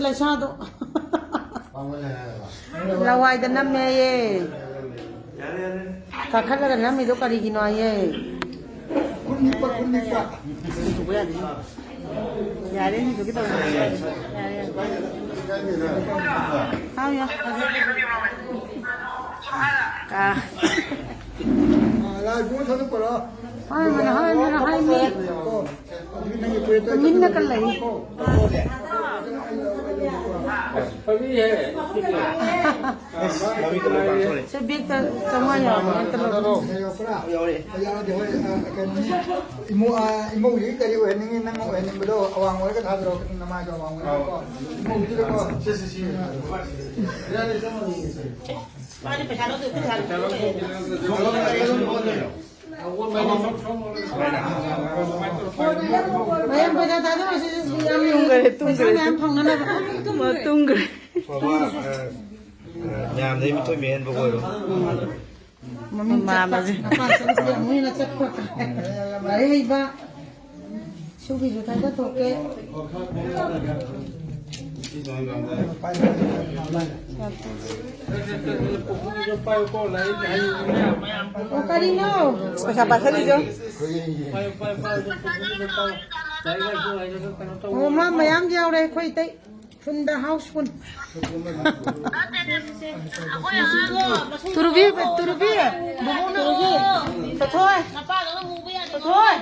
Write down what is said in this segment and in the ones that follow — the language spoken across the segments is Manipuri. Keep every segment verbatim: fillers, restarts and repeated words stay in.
ꯂꯩꯁꯥꯗꯣ꯫ ꯂꯋꯥꯏꯗ ꯅꯝꯃꯦꯌꯦ꯫ ꯀꯥꯈꯠꯂꯒ ꯅꯝꯃꯤꯗꯣ ꯀꯔꯤꯒꯤꯅꯣ ꯍꯥꯏꯌꯦ꯫ ꯌꯥꯔꯦ, ꯍꯧꯖꯤꯛꯀꯤ ꯇꯧꯔꯣ꯫ ꯌꯥꯔꯦ, ꯌꯥꯔꯦ꯫ ꯍꯥꯎ, ꯌꯥ꯫ ꯀꯥ꯫ ꯍꯣꯏ, ꯃꯅꯥ, ꯍꯣꯏ, ꯃꯅꯥ, ꯍꯣꯏ, ꯃꯤ꯫ ꯇꯨꯃꯤꯟꯅꯒ ꯂꯩ꯫ ꯁꯤ ꯕꯦꯛꯇ ꯆꯥꯝꯃꯉꯥ ꯌꯥꯎꯕ ꯅꯠꯇ꯭ꯔꯣ? ꯏꯃꯧ, ꯑ, ꯏꯃꯧꯁꯤ ꯀꯔꯤ ꯑꯣꯏꯍꯟꯅꯤꯡꯉꯤ? ꯅꯪ ꯑꯣꯏꯍꯟꯅꯤꯡꯕꯗꯣ ꯑꯋꯥꯡ ꯑꯣꯏꯔꯒ ꯊꯥꯗꯔꯣ, ꯅꯃꯥꯏꯗꯣ ꯑꯋꯥꯡ ꯑꯣꯏꯔꯒꯀꯣ꯫ ꯏꯃꯧꯁꯤꯗꯀꯣ꯫ ꯁꯦ, ꯁꯦ, ꯁꯦ꯫ ꯃꯥꯗꯤ ꯄꯩꯁꯥ ꯂꯧꯗꯦ, ꯄꯩꯁꯥ ꯂꯧꯗꯦ꯫ ꯃꯌꯥꯝ ꯄꯩꯁꯥ ꯊꯥꯗꯔꯣ, ꯁꯤ, ꯁꯤ ꯌꯥꯝ ꯇꯨꯝꯈ꯭ꯔꯦ, ꯇꯨꯝꯈ꯭ꯔꯦ꯫ ꯄꯩꯁꯥ ꯃꯌꯥꯝ ꯐꯪꯅꯅꯕ꯫ ꯃꯥ ꯇꯨꯝꯈ꯭ꯔꯦ꯫ ꯃꯌꯥꯝꯗꯩ ꯃꯤꯊꯣꯏ ꯃꯤꯍꯦꯟꯕ ꯑꯣꯏꯔꯣ꯫ ꯃꯃꯤꯡ ꯆꯠꯄ, ꯃꯃꯥꯟꯅꯁꯦ꯫ ꯃꯄꯥꯟ ꯆꯠꯄꯁꯦ ꯑꯃꯨꯛ ꯍꯦꯟꯅ ꯆꯠꯄ꯫ ꯂꯥꯏꯔꯤꯛ ꯍꯩꯕ꯫ ꯁꯨꯒꯤꯁꯨ ꯊꯥꯗ ꯊꯣꯛꯀꯦ꯫ ꯑꯣ, ꯀꯔꯤꯅꯣ? ꯄꯩꯁꯥ ꯄꯥꯏꯁꯜꯂꯤꯗꯣ꯫ ꯑꯣ, ꯃꯥ ꯃꯌꯥꯝ ꯌꯥꯎꯔꯦ ꯑꯩꯈꯣꯏ ꯏꯇꯩ꯫ ꯐꯨꯟꯗ ꯍꯥꯎꯁ ꯐꯨꯟ꯫ ꯇꯨꯔꯨꯕꯤ, ꯇꯨꯔꯨꯕꯤ, ꯕꯨꯕꯣꯛꯅ ꯇꯨꯔꯨꯕꯤ꯫ ꯄꯊꯣꯏ꯫ ꯄꯊꯣꯏ꯫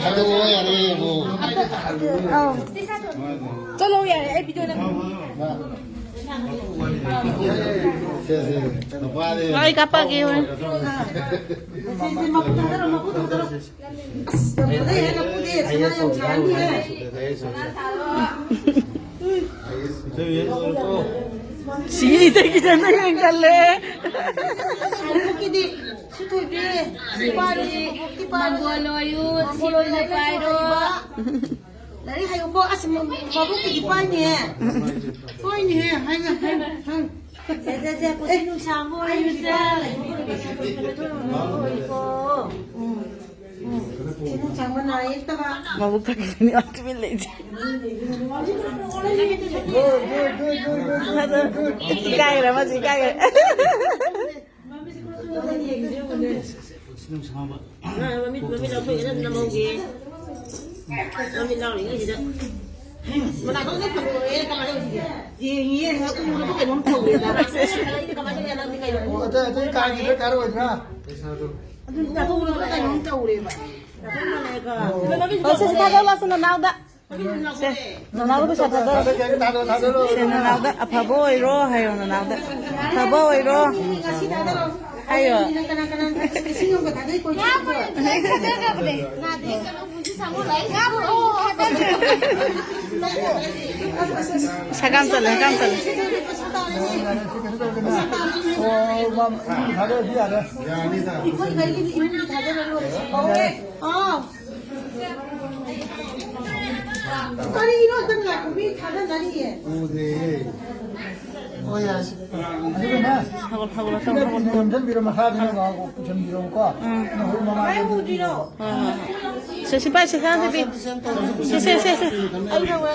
ꯑꯗꯨ ꯌꯥꯔꯦ, ꯌꯦꯡꯉꯣ꯫ ꯑꯧ꯫ ꯆꯠꯂꯣ ꯌꯥꯔꯦ, ꯑꯩ ꯚꯤꯗꯤꯑꯣ ꯅꯝ-꯫ ꯁꯦ, ꯁꯦ, ꯅꯨꯄꯥꯗꯤ꯫ ꯑꯩ ꯀꯥꯞꯄꯛꯑꯒꯦ ꯍꯣꯔꯦꯟ꯫ ꯁꯤꯗꯒꯤ ꯆꯠꯅ ꯌꯦꯡ ꯈꯜꯂꯦ꯫ ꯁꯤ ꯊꯣꯏꯕꯤ, ꯁꯤ ꯄꯥꯏꯔꯣ, ꯁꯤ ꯃꯕꯣꯛꯀꯤ ꯄꯥꯏꯔꯣ, ꯃꯪꯒꯣꯜ ꯑꯣꯏꯌꯨ, ꯁꯤ ꯃꯪꯒꯣꯜ ꯑꯣꯏꯅ ꯄꯥꯏꯔꯣ꯫ ꯂꯥꯏꯔꯤꯛ ꯍꯩꯌꯨꯀꯣ꯫ ꯑꯁ, ꯃ-, ꯃꯕꯣꯛꯀꯤꯗꯤ ꯄꯥꯏꯅꯦꯍꯦ꯫ ꯍꯣꯏꯅꯦꯍꯦ, ꯍꯥꯏꯅ, ꯍꯥꯏꯅ, ꯍꯥꯏꯅ꯫ ꯁꯦ, ꯁꯦ, ꯁꯦ, ꯀꯨꯁꯤ ꯅꯨꯡꯁꯥ ꯑꯃ ꯑꯣꯏꯌꯨꯁꯦ꯫ ꯎꯝ, ꯎꯝ꯫ ꯁꯤꯅ ꯆꯪꯕ ꯅꯥꯔꯛꯇꯕ꯫ ꯃꯕꯨꯛ ꯊꯛꯈꯤꯗꯣꯏꯅꯤ ꯃꯥ ꯇꯨꯃꯤꯟ ꯂꯩꯁꯦ꯫ ꯏꯀꯥꯏꯈ꯭ꯔꯦ, ꯑꯃꯁꯨ ꯏꯀꯥꯏꯈ꯭ꯔꯦ꯫ ꯃꯃꯤꯠ, ꯃꯃꯤꯠ ꯂꯧꯊꯣꯛꯑꯦꯅ ꯅꯝꯍꯧꯒꯦ꯫ ꯃꯃꯤꯠ ꯂꯥꯎꯔꯤꯉꯩꯁꯤꯗ꯫ ꯃꯅꯥꯇꯣꯟꯁꯦ ꯐꯟꯗꯣꯔꯛꯑꯦ, ꯀꯃꯥꯏꯅ ꯇꯧꯁꯤꯒꯦ? ꯌꯦꯡꯉꯤꯌꯦ, ꯎꯔꯒ ꯀꯩꯅꯣꯝ ꯇꯧꯔꯦꯗ꯫ ꯑꯩꯗꯤ ꯀꯃꯥꯏꯅ ꯇꯧꯔꯤꯅꯣ? ꯅꯪꯗꯤ ꯀꯩꯅꯣ? ꯑꯣ, ꯑꯇꯩ, ꯑꯇꯩ ꯀꯥꯏꯒꯤꯗ꯭ꯔꯥ, ꯀꯥꯏꯔꯛꯑꯣꯏꯗ꯭ꯔꯥ? ꯑꯗꯨ ꯎꯔꯒ ꯀꯩꯅꯣꯝ ꯇꯧꯔꯦꯕ꯫ ꯅꯥꯇꯣꯟ ꯐꯟꯗꯣꯔꯛꯑꯦ꯫ ꯍꯣꯏ, ꯁꯦ, ꯁꯦ, ꯊꯥꯗꯣꯛꯂꯛꯑꯣ, ꯁꯦ, ꯅꯅꯥꯎꯗ꯫ ꯁꯦ, ꯅꯅꯥꯎꯗ ꯄꯩꯁꯥ ꯊꯥꯗꯣꯛꯑꯣ꯫ ꯊꯥꯗꯣꯛꯀꯦ, ꯊꯥꯗꯣꯛ, ꯊꯥꯗꯣꯛ꯫ ꯁꯦ, ꯅꯅꯥꯎꯗ ꯑꯐꯕ ꯑꯣꯏꯔꯣ ꯍꯥꯏꯌꯣ, ꯅꯅꯥꯎꯗ꯫ ꯑꯐꯕ ꯑꯣꯏꯔꯣ꯫ ꯍꯥꯏꯌꯣ꯫ ꯉꯁꯤ ꯊꯥꯗꯔꯣ꯫ ꯀꯅꯥ, ꯀꯅꯥ ꯂꯤꯁꯤꯡ ꯑꯃꯒ ꯊꯥꯗꯩ ꯀꯣꯏ ꯆꯠꯄ? ꯁꯒꯥꯝ ꯆꯠꯂꯦ, ꯁꯒꯥꯝ ꯆꯠꯂꯦ꯫ ꯑꯣ, ꯃꯥ, ꯏꯃꯨꯡꯒꯤ ꯊꯥꯗꯔꯗꯤ ꯌꯥꯔꯦ꯫ ꯌꯥꯅꯤꯗ꯫ ꯏꯃꯨꯡꯒꯤ ꯊꯥꯗꯔ ꯂꯣꯏꯔꯦ꯫ ꯍꯧꯔꯦ꯫ ꯑꯥ꯫ ꯀꯔꯤꯅꯣ ꯑꯝꯇ ꯉꯥꯏꯈꯣ, ꯃꯤ ꯊꯥꯗꯅꯔꯤꯌꯦ꯫ ꯎꯗꯦ꯫ ꯍꯣꯏ, ꯌꯥꯔꯦ꯫ ꯑꯗꯨꯒꯅꯦ, ꯊꯥꯒꯠ, ꯊꯥꯒꯠ, ꯊꯥꯒꯠ, ꯊꯥꯒꯠ꯫ ꯄꯨꯁꯟꯕꯤꯔꯣ, ꯃꯈꯥꯗ ꯄꯨꯁꯟꯕꯤꯔꯣꯀꯣ꯫ ꯎꯝ꯫ ꯅꯈꯣꯏ ꯃꯃꯥꯡꯗ ꯀꯃꯥꯏ ꯎꯗ꯭ꯔꯤꯅꯣ? ꯍꯣꯏ, ꯍꯣꯏ, ꯍꯣꯏ꯫ ꯁꯦ, ꯁꯤ ꯄꯥꯏ, ꯁꯤ ꯈꯔ ꯄꯤ꯫ ꯁꯦ, ꯁꯦ, ꯁꯦ, ꯁꯦ꯫ ꯑꯩ ꯂꯧꯔꯦ꯫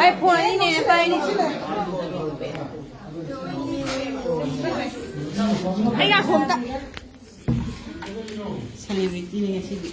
ꯑꯩ ꯐꯣꯟ ꯑꯅꯤꯅꯦ ꯄꯥꯏꯔꯤ꯫ ꯑꯩ ꯉꯥꯏꯈꯣ ꯑꯝꯇ꯫ Celebrityꯅꯦ ꯉꯁꯤꯗꯤ꯫